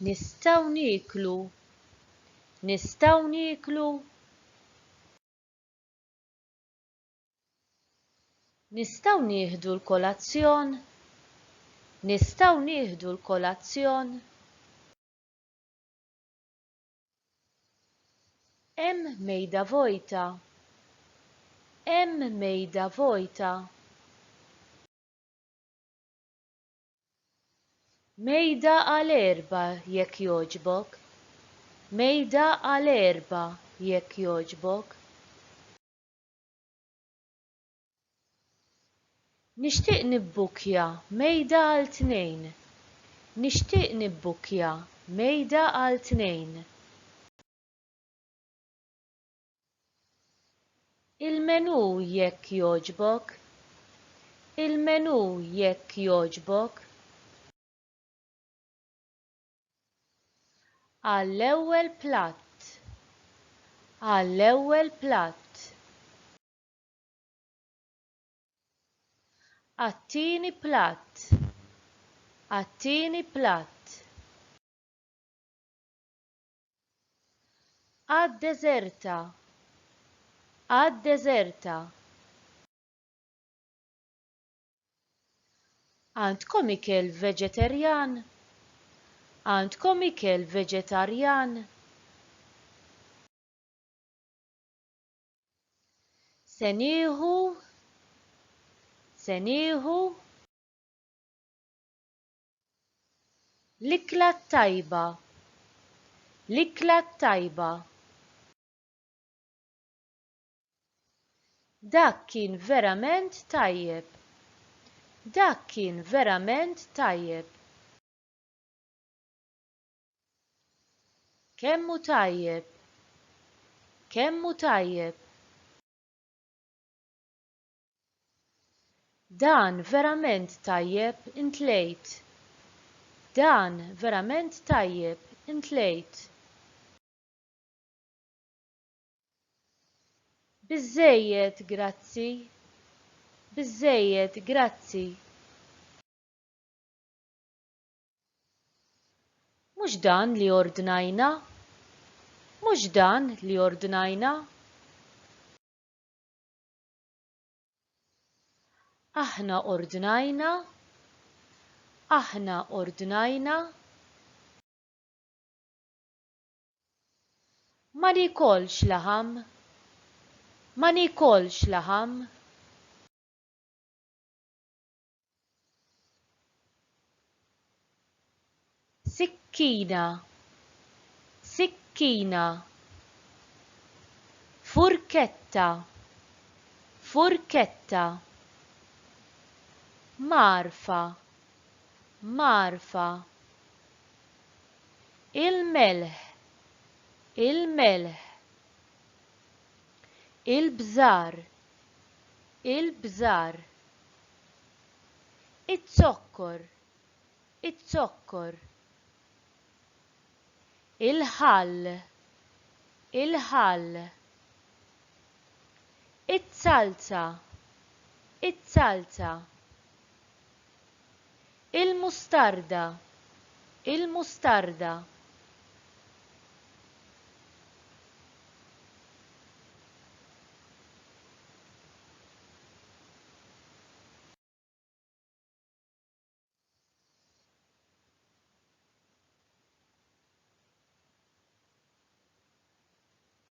Nistgħu nieklu? Nistgħu nieklu? Nistgħu nieħdu l-kolazzjon? Nistgħu nieħdu l-kolazzjon? Hemm mejda vojta. Hemm mejda vojta. Mejda għal erbgħa jekk jogħġbok. Mejda għal erbgħa jekk jogħġbok. Nixtieq nibbukkja mejda għal tnejn. Nixtieq nibbukkja mejda għal tnejn. Il-menù jekk jogħġbok. Il-menù jekk jogħġbok. Għall-ewwel platt. Għall-ewwel platt. Għat-tieni platt. Għat-tieni platt. Għad-deżerta. Għad-deżerta. Għandkom ikel veġeterjan? Għandkom ikel veġetarjan? Se nieħu Se nieħu L-ikla t-tajba. L-ikla t-tajba. Dak kien verament tajjeb. Dak kien verament tajjeb. Kemm hu tajjeb! Kemm hu tajjeb! Dan verament tajjeb, intlejt. Dan verament tajjeb, intlejt. Biżżejjed, grazzi. Biżżejjed, grazzi. Mhux dan li ordnajna. Mhux dan li ordnajna. Aħna ordnajna. Aħna ordnajna. Ma niekolx laħam. Ma niekolx laħam. Sikkina Sikkina Furketta Furketta Mgħarfa Mgħarfa Il-melħ Il-melħ Il-bżar Il-bżar Iz-zokkor, iz-zokkor. Il-ħall, il-ħall. Iz-zalza, iz-zalza. Il-mustarda, il-mustarda.